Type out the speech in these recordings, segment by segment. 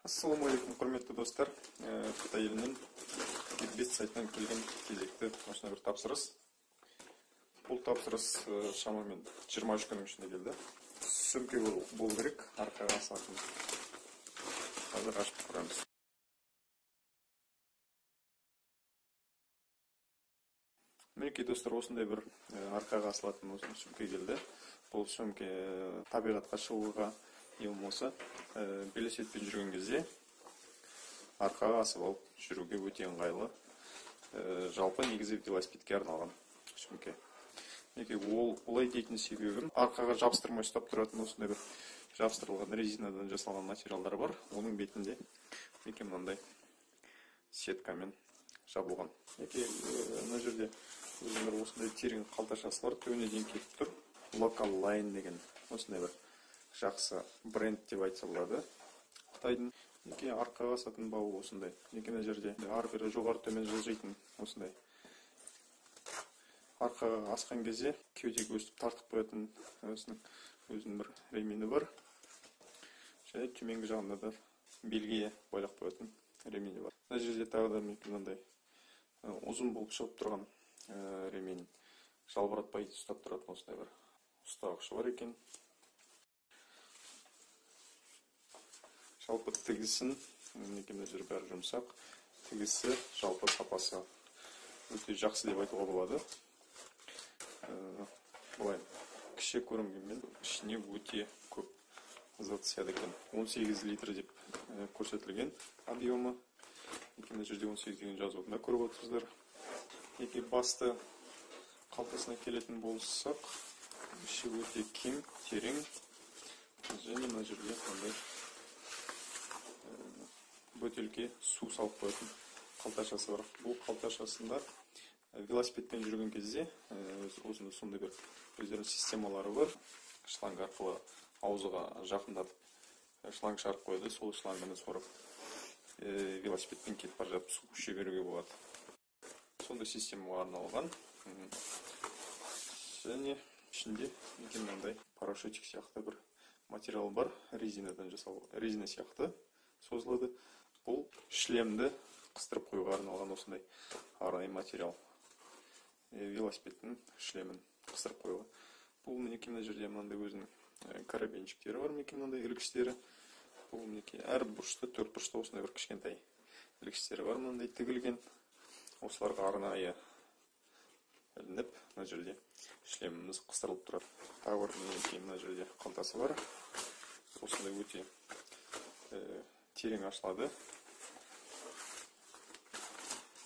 Ассалаумағалейкум, құрметті достар. Қытай елінен Gearbest сайтынан келген кезекті осындай бір тапсырыс. Бұл тапсырыс шамамен 23 күннің ішінде келді. Сөмке болу керек, арқаға асылатын. Қазір ашып көреміз. Мінекей достар, осындай бір арқаға асылатын осындай сөмке келді. Бұл сөмке табиғатқа шығуға, не болмаса велосипедпен жүрген кезде арқаға асып алып жүруге өте ыңғайлы. Жалпы негізі велосипедке арналған сөмке. Мінекей, ол олай дейтін себебім, арқаға жабыстырмай ұстап тұратын осындай бір жабыстырылған резинадан жасалған материалдар бар. Оның бетінде мінекей мынандай сеткамен жабылған. Мінекей, мына жерде өзінің бір осындай терең қалташасы бар, түбіне дейін кетіп тұр. Local Line деген осындай бір жақсы бренд деп айтса болады Қытайдың. Мінекей, арқаға асатын бауы осындай. Мінекей, мына жерде ары бері жоғары төмен жылжитын осындай. Арқаға асқан кезде кеудеге өстіп тартып қоятын өзінің бір ремені бар. Және төменгі жағында да белге байлап қоятын ремені бар. Мына жерде тағы да мінекей мынандай ұзын болып шығып тұрған ремень, жалбыратпай ұстап тұратын осындай бір ұстағышы бар екен. Жалпы тігісін, мінекей мына жер бәрі жұмсақ, тігісі жалпы сапасы өте жақсы деп айтуға болады. Былай кіші көрінгенмен ішіне өте көп зат сияды екен. 18 литр деп көрсетілген объемы. Мінекей мына жерде 18 деген жазуын да көріп отырсыздар. Мінекей, басты қалтасына келетін болсақ, іші өте кең, терең. Және мына жерде мынандай бөтелке су салып қоятын қалташасы бар. Бұл қалташасында велосипедпен жүрген кезде осындай сондай бір өздерінің системалары бар. Шланг арқылы аузыға жақындатып шланг шығарып қояды. Сол шланганы сорып велосипедпен кетіп бара жатып су іше беруге болады. Сондай системаға арналған. Және ішінде мінекей мынандай парашютик сияқты бір материал бар, резинадан жасалған, резина сияқты созылады. Бұл шлемді қыстырып қоюға арналған осындай арнайы материал. Велосипедтің шлемін қыстырып қоюға. Бұл мінекей мына жерде мынандай өзінің карабинчиктері бар, мінекей мынандай ілгіштері. Бұл мінекей әр бұрышта, төрт бұрышта осындай бір кішкентай ілгіштері бар, мынандай тігілген. Осыларға арнайы ілініп, мына жерде шлеміміз қыстырылып тұрады. Тағы бір мінекей мына жерде қалтасы бар. Осындай өте терең ашылады.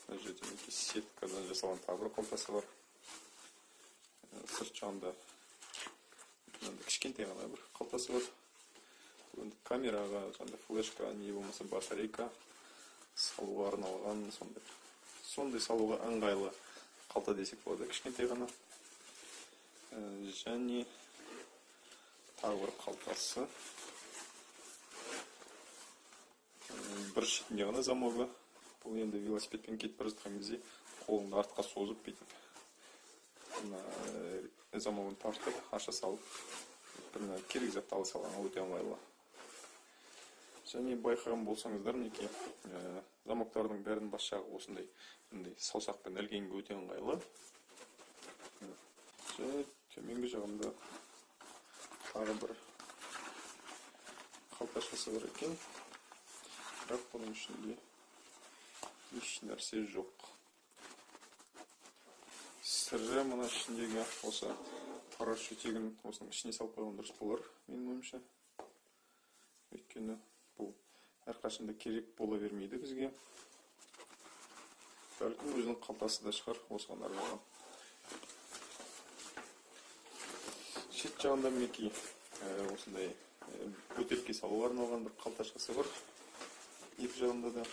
Мына жерде мінекей сеткадан жасалған тағы бір қалтасы бар. Сырт жағында мынандай кішкентай ғана бір қалтасы бар. Енді камераға, жаңағыдай флешка, не болмаса батарейка салуға арналған сондай салуға ыңғайлы қалта десек болады, кішкентай ғана. Және тағы бір қалтасы. Бір шетінде ғана замогы. Бұл енді велосипедпен кетіп бара жатқан кезде қолыңды артқа созып бүйтіп мына замогын тартып аша салып бір керек затты ала салғанға өте ыңғайлы. Және байқаған болсаңыздар, мінекей замоктардың бәрінің бас жағы осындай мындай саусақпен ілгенге өте ыңғайлы. Және төменгі жағында тағы бір қалташасы бар екен. Бірақ бұның ішінде еш нәрсе жоқ. Сірі мына ішіндегі осы парашютегін осының ішіне салып қойған дұрыс болар менің ойымша. Өйткені бұл әрқашанда керек бола бермейді бізге. Бәлкім өзінің қалтасы да шығар осыған арналған. Шет жағында мінекей осындай бөтелке салуға арналған бір қалташасы бар. Екі жағында да.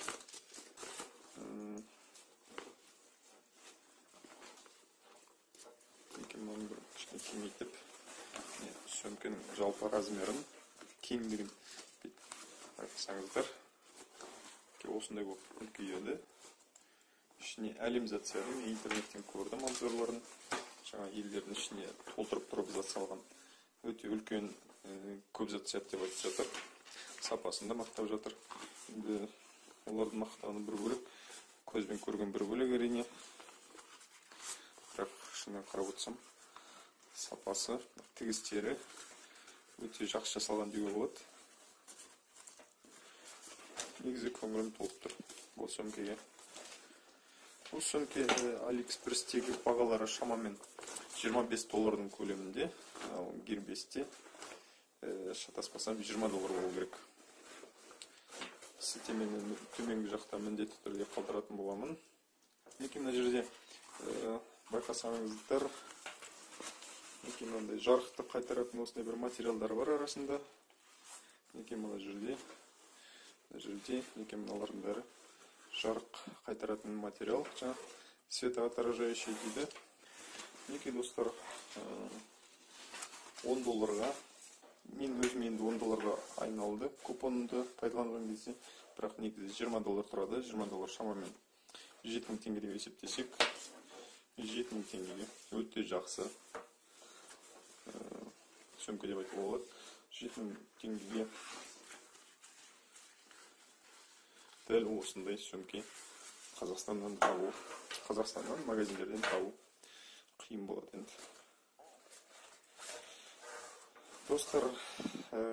Мінекей мынаны бір кішкене кеңейтіп, сөмкенің жалпы размерін, кеңдігін байқасаңыздар, осындай болып үлкейеді. Ішіне әлем зат сияды. Мен интернеттен көрдім обзорларын. Жаңа елдердің ішіне толтырып тұрып зат салған. Өте үлкен көп зат сияды деп айтып жатыр. Сапасын да мақтап жатыр. Енді олардың мақтағаны бір бөлек, көзбен көрген бір бөлек әрине. Бірақ шынымен қарап отырсам, сапасы, тігістері өте жақсы жасалған деуге болады. Негізі көңілім толып тұр бұл сөмкеге. Бұл сөмке Алиэкспресстегі бағалары шамамен 25 доллардың көлемінде, ал Гербесте шатаспасам 20 доллар болу керек. Сілтемені төменгі жақта міндетті түрде қалдыратын боламын. Мінекей мына жерде байқасаңыздар, мінекей мынандай жарықты қайтаратын осындай бір материалдар бар арасында. Мінекей мына жерде, мінекей мыналардың бәрі жарық қайтаратын материал, жаңа светоотражающий дейді. Мінекей достар, 10 долларға, мен өзім енді 10 долларға айналды купонды пайдаланған кезде, бірақ негізі 20 доллар тұрады. 20 доллар шамамен 7000 теңге деп есептесек, 7000 теңгеге өте жақсы сөмке деп айтуға болады. 7000 теңгеге дәл осындай сөмке Қазақстаннан табу, Қазақстаннан магазиндерден табу қиын болады енді. Достар,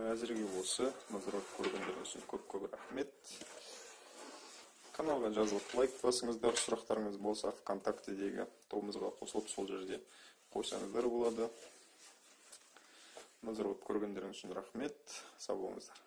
әзірге осы. Назар аударып көргендеріңіз үшін көп-көп рахмет. Каналға жазылып лайк басыңыздар, сұрақтарыңыз болса ВКонтактедегі тобымызға қосылып сол жерде қойсаңыздар болады. Назар аударып көргендеріңіз үшін рахмет. Сау болыңыздар.